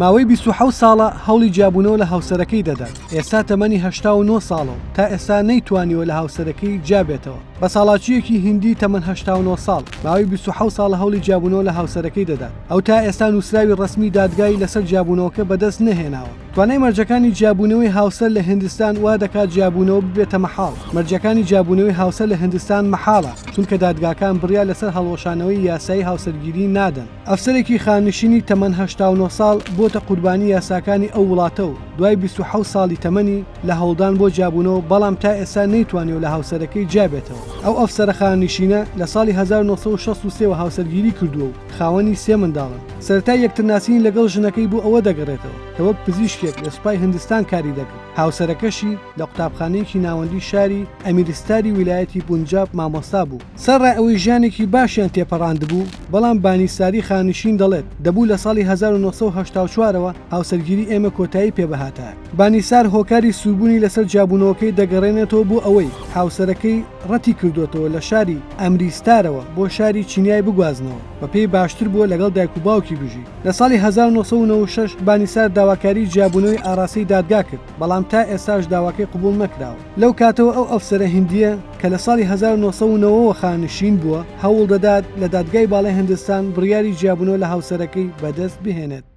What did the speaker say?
ماوەی 27 ساڵە هەوڵی جیابوونەوە لە هاوسەرەکەی دەدات، ئێستا تەمەنی 89 ساڵە و تا ئێستا نەیتوانیوە لە هاوسەرەکەی جیابێتەوە. بەساڵاچوویەکی هیندی تەمەن 89 ساڵ، ماوەی 27 ساڵە هەوڵی جیابوونەوە لە هاوسەرەکەی دەدات. ئەو تا ئێستا نووسراوی ڕەسمی دادگای لەسەر جیابوونەوەکە بەدەست نەهێناوە. توانای مەرجەکانی جیابوونەوەی هاوسەر لە هیندستان وا دەکات جیابوونەوە ببێتە مەحاڵ. مەرجەکانی جیابوونەوەی هاوسەر لە هیندستان مەحاڵە، چونکە دادگاکان بڕیار لەسەر هەڵوەشانەوەی یاسایی هاوسەرگیری نادەن. ئەفسەرێکی خانەنشینی تەمەن 89 ساڵ بۆتە قوربانی یاساکانی ئەو وڵاتە و دوای 27 ساڵی تەمەنی لە هەوڵدان بۆ جیابوونەوە بەڵام تا ئێستا نەیتوانیوە لە هاوسەرەکەی جیابێتەوە. ئەو ئەفسەرە خانەنشینە لە ساڵی 1963 وە هاوسەرگیری کردووە و خاوەنی سێ منداڵن. سەرەتای یەکترناسینی لەگەڵ ژنەکەی بۆ ئەوە دەگەڕێتەوە کە وەک پزیشکێک لە سوپای هندستان کاری دەکرد، هاوسەرەکەشی لە قوتابخانەیەکی ناوەندی شاری ئەمیرستاری ویلایەتی پونجاب مامۆستا بوو. سەرەڕای ئەوەی ژیانێکی باشیان تێپەڕاندبوو، بەڵام بانیساری خانشین دەڵێت، دەبوو لە ساڵی 1984 ەوە هاوسەرگیری ئێمە کۆتایی پێبهاتایە. بانیسار هۆکاری سووربوونی لەسەر جیابوونەوەکەی دەگەڕێنێتەوە بۆ ئەوەی هاوسەرەکەی ڕەتی کردووەتەوە لە شاری ئەمریستارەوە بۆ شاری چینیای بگوازنەوە و پێی باشتر بووە لەگەڵ دایک و باوکی بژی. لە ساڵی 1996 بانیسار داواکاریی جیابوونەوەی ئاڕاستەی دادگا کرد، بەڵام تا ئێستاش داواکەی قبوڵ نەکراوە. لەو کاتەوە ئەو ئەفسەرە هیندییە کە لە ساڵی 1990 وە خانەنشین بووە، هەوڵ دەدات لە دادگای باڵای هندستان بڕیاری جیابوونەوە لە هاوسەرەکەی بەدەست بهێنێت.